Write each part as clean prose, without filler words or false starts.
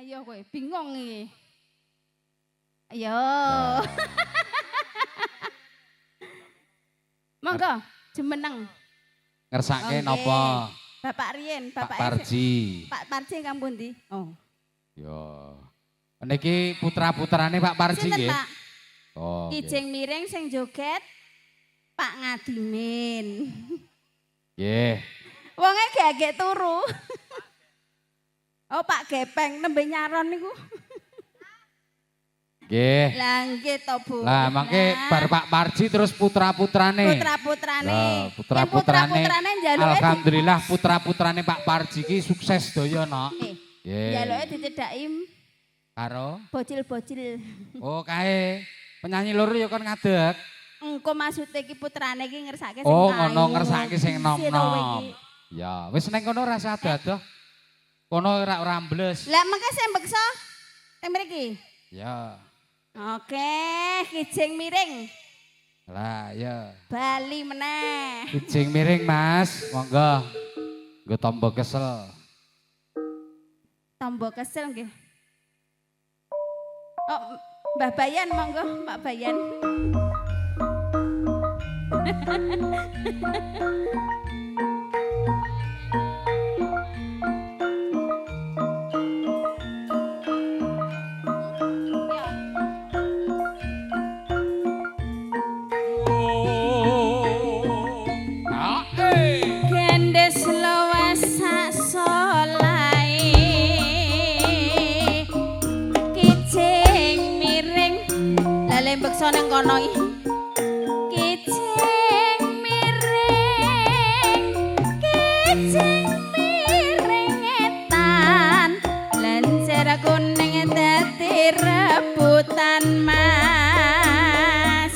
Ayo kowe bingung iki. Ayo. Monggo jumeneng. Ngersake napa? Bapak Rien, Pak Parji. Pak Parji ingkang pundi? Oh. Yo. Niki putra-putrane Pak Parji nggih. Pak? Oh. Kijing miring sing joget Pak Ngadimin. Nggih. Wonge gek-gek turu. Oh, Pak Gepeng nembe nyaron niku. Nggih. Lah nggih to, Bu. Lah mangke bar Pak Parji terus putra-putrane. Putra-putrane. Lah, putra-putrane. Alhamdulillah putra-putrane Pak Parji ki sukses daya, Nok. Nggih. Njaluke dicedhaki karo bocil-bocil. Oh, kae. Penyanyi loro ya kon ngadeg. Engko maksude iki putrane iki ngersake sing Oh, ngono ngersake sing nom-nom. Ya, wis neng kono rasa adoh. Kono ora ora ambles. Lah mengke sing beksa teng mriki. Ya. Oke, kijing miring. Lah, ya. Bali meneh. Kijing miring, Mas. Monggo. Nggo tombo kesel. Tombo kesel nggih. Oh, Mbah Bayan monggo, Pak Bayan. Gendes luwes sak solahe kijing miring. Lah lembeksa nang kono iki. Kijing miring, kijing miring etan, lencer kuning dadi rebutan Mas.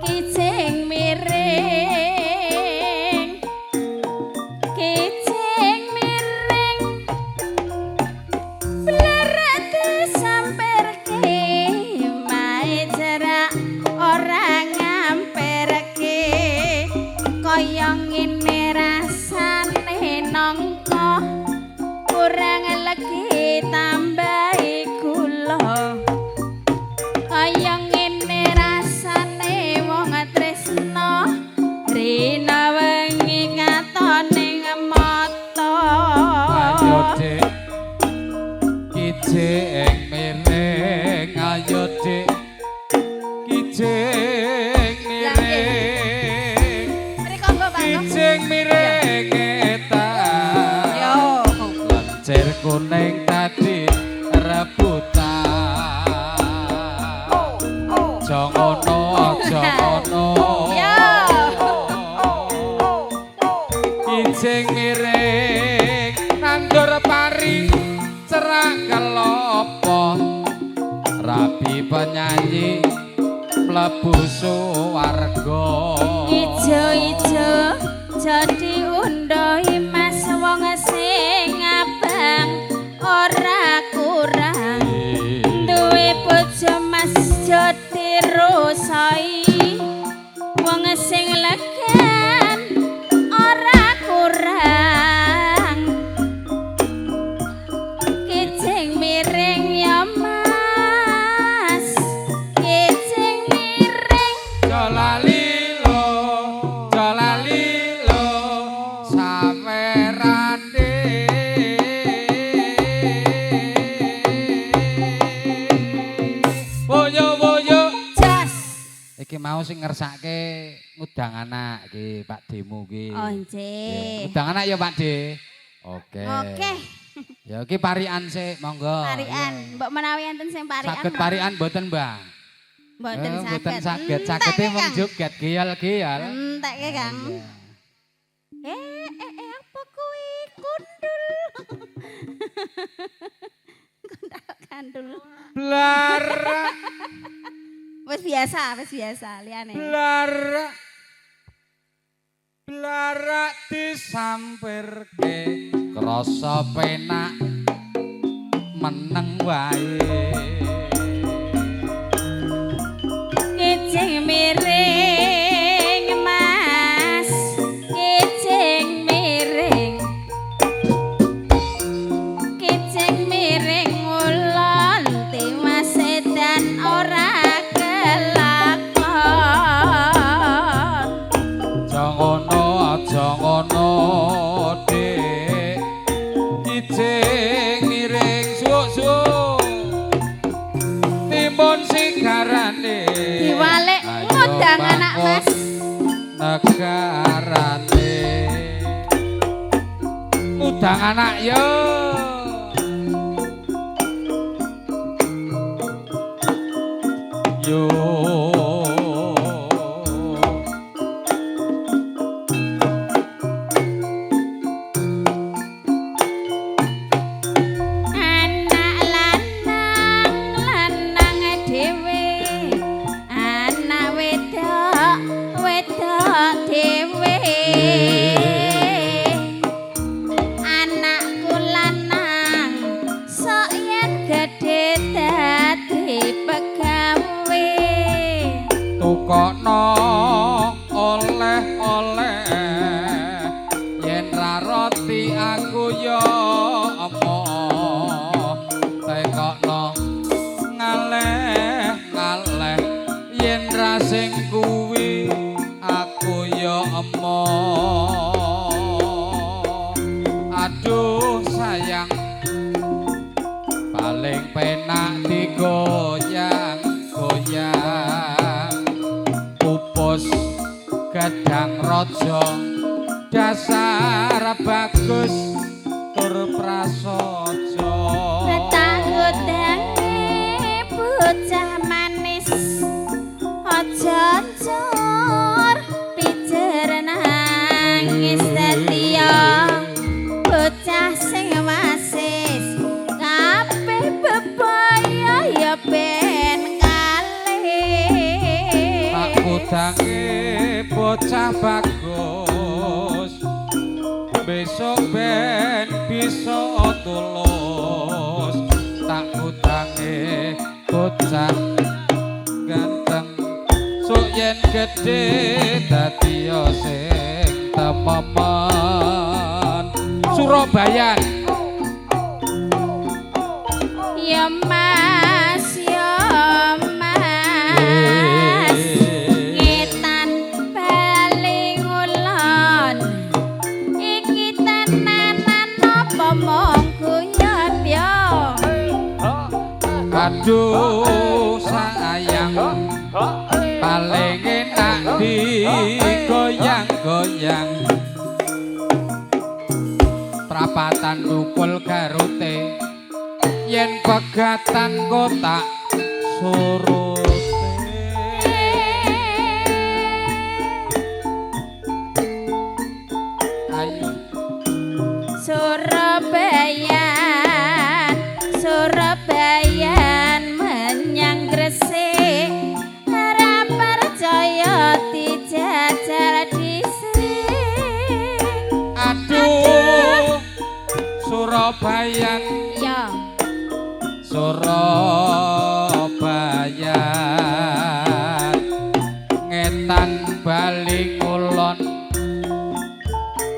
Kijing miring, kijing miring, blerak disamperke, mae cerak ora ngamperke, kaya ngene rasane nangka, kurang legi tambahi gula. Kaya ngene rasane wong tresna, rina wengi katone mata. Ayo Dik, kijing miring, ayo Dik, kijing miring, Mriko nggo Pak. kijing miring etan. Yo. Lencir kuning tadi rebutan. Aja ngono, aja ngono. Yo. Kijing miring nandur pari cerak kelopo. Rabi penyanyi mlebu swarga. Ijo-ijo jadi undohi Mas, wong sing abang ora kurang. Duwe bojo Mas jadi rusoi, wong sing legan ora kurang. Kijing miring ya Mas, kijing miring. Jolali lo, jolali lo, sawerane. Woyo woyo. Jos. Iki mau sing ngersake ngundang anak iki Pak Demo iki. Oh nggih. Ngundang anak ya Pak De. Oke. Oke, Ya iki parikan sik, monggo. parikan. Mbok menawi enten sing parikan. Saged parikan mboten, Mbah? Mboten Eh, saged. Mboten saged. Sagede mung joget geyal-geyal. Entekke, Kang. Iya. Apa kuwi kundul? Kundal kandul. Blarak, Wis biasa liyane. blarak. Blarak disampirke krasa penak meneng wae. Kijing miring Mas, kijing miring. Kijing miring. Miring ngulon tiwas edan ora kelakon. Aja ngono, aja ngono, Dik. Kijing miring suuk-suuk. Timun sigarane. Diwalik ngundang anak Mas. Negarane. Ngundang anak yo. Yo. Anak lanang lanang dhewe, anak wedok wedok dhewe. Anakku lanang sok yen gedhe dadi pegawe. Tukokno oleh-oleh yen ra roti aku yo emoh. Tekokno ngaleh-ngaleh yen ra sing kuwi aku yo emoh. Aduh sayang paling penak digoyang-goyang. Pupus gedang raja dasar bagus tur prasaja. Tak udange bocah manis aja njur pijer nangis dadi bocah sing wasis kabeh bebaya ya ben kalih. Tak udange bocah bagus besok ben bisa tulus. Tak udange bocah ganteng sok yen gedhe dadi sing tememen. Surabayan. Ya Mas, ya Mas, ngetan bali ngulon iki tenanan apa mung guyon yo. Aduh sayang paling enak digoyang-goyang. Prapatan dukul garute yen pegatan kotak surute. Ayo. Surabayan, Surabayan menyang Gresik ora percaya dijajal dhisik. Aduh Surabayan, Ya. Surabayan ngetan bali ngulon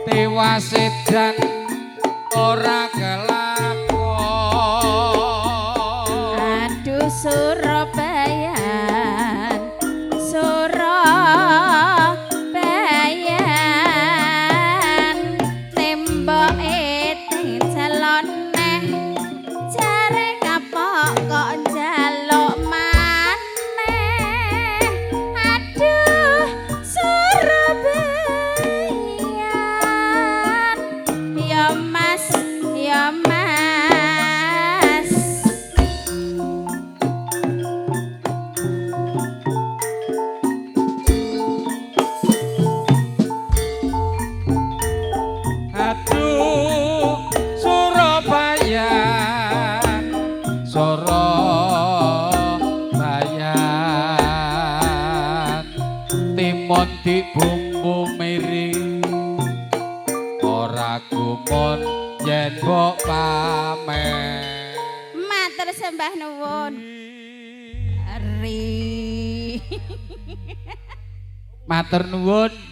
tiwas edan ora kelakon. Aduh Surabayan, Surabayan temboke celone jare kapok kok njaluk maneh. Aduh Surabayan, ya Mas, ya Mas. Aduh Surabayan, Surabayan timun dibumbu miri ora gumun yen mbok pamer. Matur sembah nuwun. Ri. Matur nuwun.